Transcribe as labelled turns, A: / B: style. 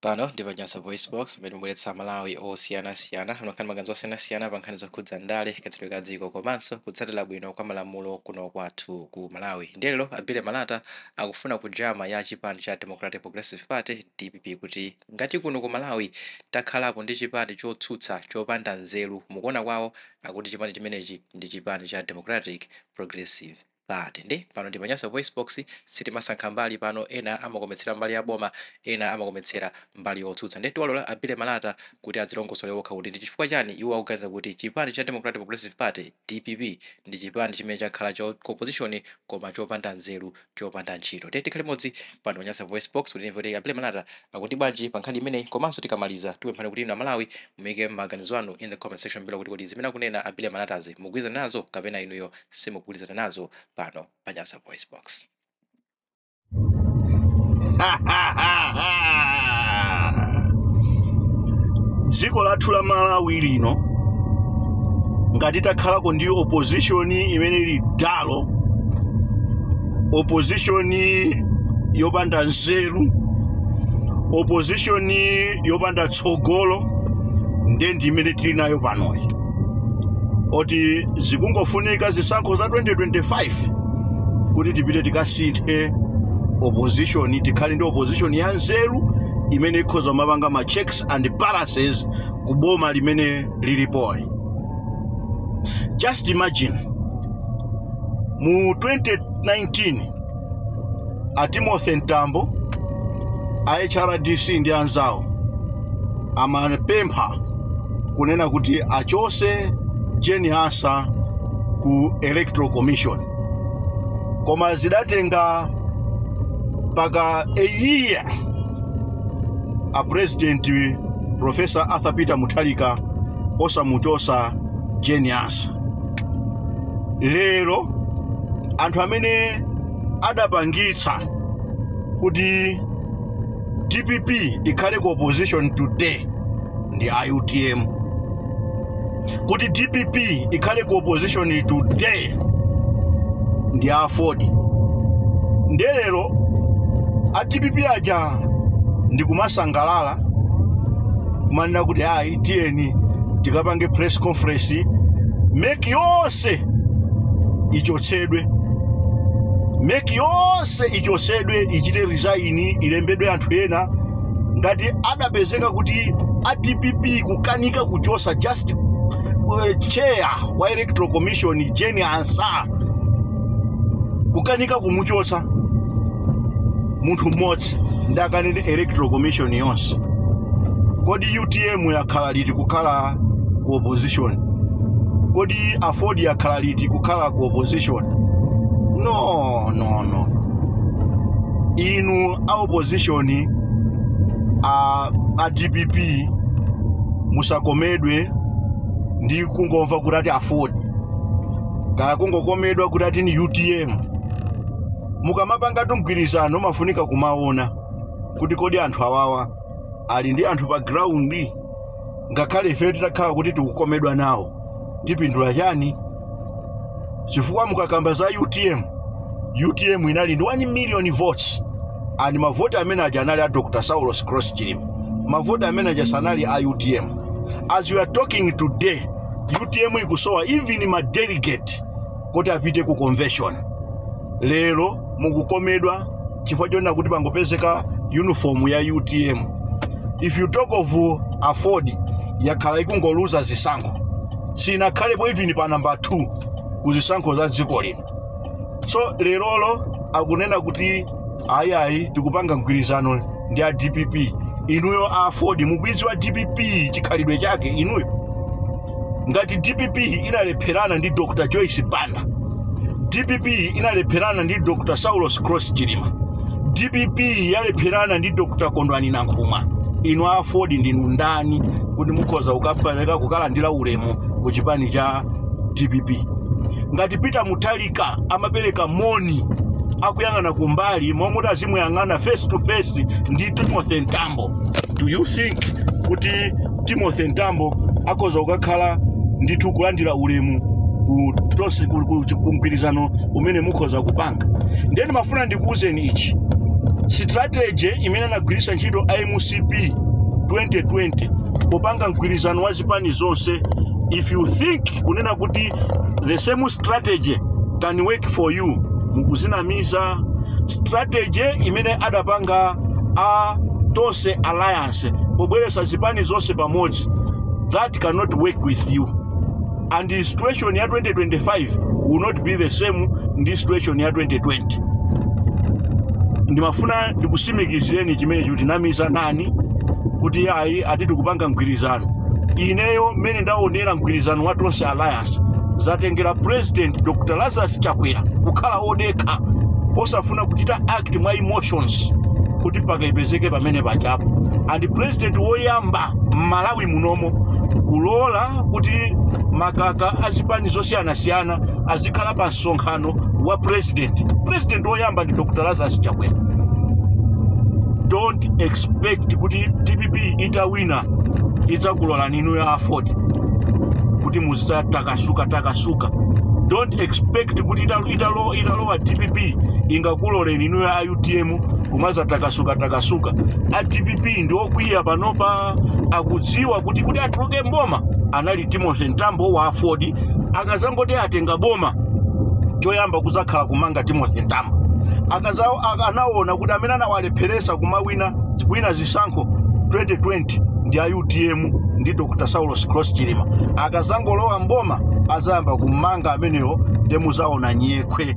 A: Pano ndi pa Nyasa Voice Box, pamene mubweretsa Malawi osiyanasiyana amakhala maganizo osiyanasiyana pa nkhani zokhudza ndale, kayendetsedwe ka dziko komanso kutsatira bwino kwa malamulo kuno kwathu ku Malawi. Ndiyelero a Billy Malata akufuna kujama ya chipani cha Democratic Progressive Party, DPP, kuti ngati kuno ku Malawi takhalapo ndi chipani chotsutsa chopanda nzeru, mukuona kwawo akuti chipani chimenechi ndi chipani cha Democratic Progressive Party. Ndi pano ndi pa Nyasa Voice Box, sitimasankha mbali pano. Ena amakometsera mbali ya boma, ena amakometsera mbali yotsutsa. Ndi tiwalola a Billy Malata kuti adzilongosole okha kuti ndi chifukwa chani iwo akuganiza kuti chipani cha Democratic Progressive Party, DPP, ndi chipani chimene chakhala cha opposition koma chopanda nzeru, chopanda ntchito. Ndiye tikhale limodzi pano pa Nyasa Voice Box kuti timve kuti a Billy Malata akuti bwanji pa nkhani imeneyi. Komanso tikamaliza, tipemphani kuti inu Amalawi muyike maganizo anu in the comment section below kuti kodi zimene akunena a Billy Malatazi mugwirizana nazo kapena inuyo simugwirizana nazo, pano pa Nyasa Voice Box.
B: Dziko lathu la Malawi lino, ngati takhalako ndi opposition imene ili dull, opposition yopanda nzeru, opposition yopanda tsogolo, ndiye ndi imene tili nayo panoyi, oti zikungofunika zisankho za 2025 kuti tipite tikasinthe opposition, tikhale ndi opposition ya nzeru imene ikhoza kumapanga ma checks and balances ku boma limene lilipoli. Just imagine, mu 2019 a Timothy Mtambo a HRDC ndi anzawo amapempha kunena kuti achose Jane Ansah ku Electoral Commission, koma zidatenga mpaka a year a President Professor Arthur Peter Mutharika osamuchosa Jane Ansah. Lero anthu amene adapangitsa kuti DPP ikhale ku opposition today ndi UTM. Kuti DPP ikhale ku opposition today ndi AFORD. Ndiye lero a DPP aja ndikumasangalala kumanena kuti ayi, tiyeni tikapange press conference, MEC yonse ichotsedwe, MEC yonse ichotsedwe, ichite resign, ilembedwe anthu ena. Ngati adapezeka kuti a DPP kukanika kuchosa just chair wa Electoral Commission Jane Ansah, kukanika kumuchotsa munthu mmodzi, ndi akanene Electoral Commission yonse. Kodi UTM yakhala liti kukhala ku opposition? Kodi AFORD yakhala liti kukhala ku opposition? No, no, no, no. Inu a opposition a DPP, musakomedwe ndi kungomva kuti ati AFORD, kaya kungokomedwa kuti ati ni UTM. Mukamapanga mgwirizano mafunika kumaona kuti kodi anthu awawa ali ndi anthu pa ground? Ngakhale ife titakhala kuti tikukomedwa nawo, tipindula chani? Chifukwa mukakamba za UTM, UTM inali ndi 1 million votes, and mavoti amene aja anali a Dr Saulos Klaus Chilima. Mavoti amene aja sanali a UTM. As we are talking today, UTM ikusowa even ma delegate kuti apite ku convention. Lero mukukomedwa chifukwa chonena kuti pangopezeka uniform ya UTM. If you talk of AFORD, yakhala ikungoluza zisankho, sinakhalepo even pa number 2 ku zisankho za dziko lino. So lerolo akunena kuti ayiayi, tikupanga mgwirizano ndi a DPP. Inuyo a AFORD mukuidziwa DPP chikhalidwe chake? Inuyo, ngati DPP inalepherana ndi Dr Joyce Banda, DPP inalepherana ndi Dr Saulos Klaus Chilima, DPP yalepherana ndi Dr Kondwani Nankhumwa, inu a AFORD ndinu ndani kuti mukhoza kukapereka kukalandira ulemu ku chipani cha DPP? Ngati Peter Mutharika amapereka moni akuyang'ana kumbali momwe azimuyang'ana face to face ndi Timothy Mtambo, do you think kuti Timothy Mtambo akhoza kukakhala ndithu kulandira ulemu ku mgwirizano umene mukhoza kupanga? Ndiye ndimafuna ndikuwuzeni ichi. Strategy imene anagwiritsa ntchito MCP 2020 popanga mgwirizano wa zipani zonse, if you think kunena kuti the same strategy can work for you, mukuzinamiza. Strategy imene adapanga a Tonse Alliance pobweretsa zipani zonse pamodzi, that cannot work with you, and the situation ya 2025 will not be the same ndi situation ya 2020. Ndimafuna ndikusimikizireni chimene kuti namiza nani kuti ayi, ati tikupanga mgwirizano. Ineyo mmene ndaonera mgwirizano wa Tonse Alliance, zatengera President Dr Lazarus Chakwera kukhala odekha, osafuna kuchita act mwa emotions kuti mpaka ipezeke pamene pachapo. And president woyamba m'Malawi munomo kulola kuti makaka azipani zosiyanasiyana azikhala pa msonkhano wa president, president woyamba ndi Dr Lazarus Chakwera. Don't expect kuti DPP itawina idzakulolani inu ya AFORD kuti muzidzatakasuka takasuka. Don't expect kuti italowa DPP ingakuloleni inu ya UTM kumazatakasuka takasuka. A DPP ndi okwiya panopa, akudziwa kuti atuluke mboma anali Timothy Mtambo wa AFORD. Akazangoti atenga boma, choyamba kuzakhala kumanga Timothy Mtambo. Anaona kuti amene anawalepheresa kumawina, kuwina zisankho 2020 ndi a UTM ndi Dr Saulos Cross Chilima. Akazangolowa mboma azayamba kumanga amenewo, ndi muzaona nyekhwe.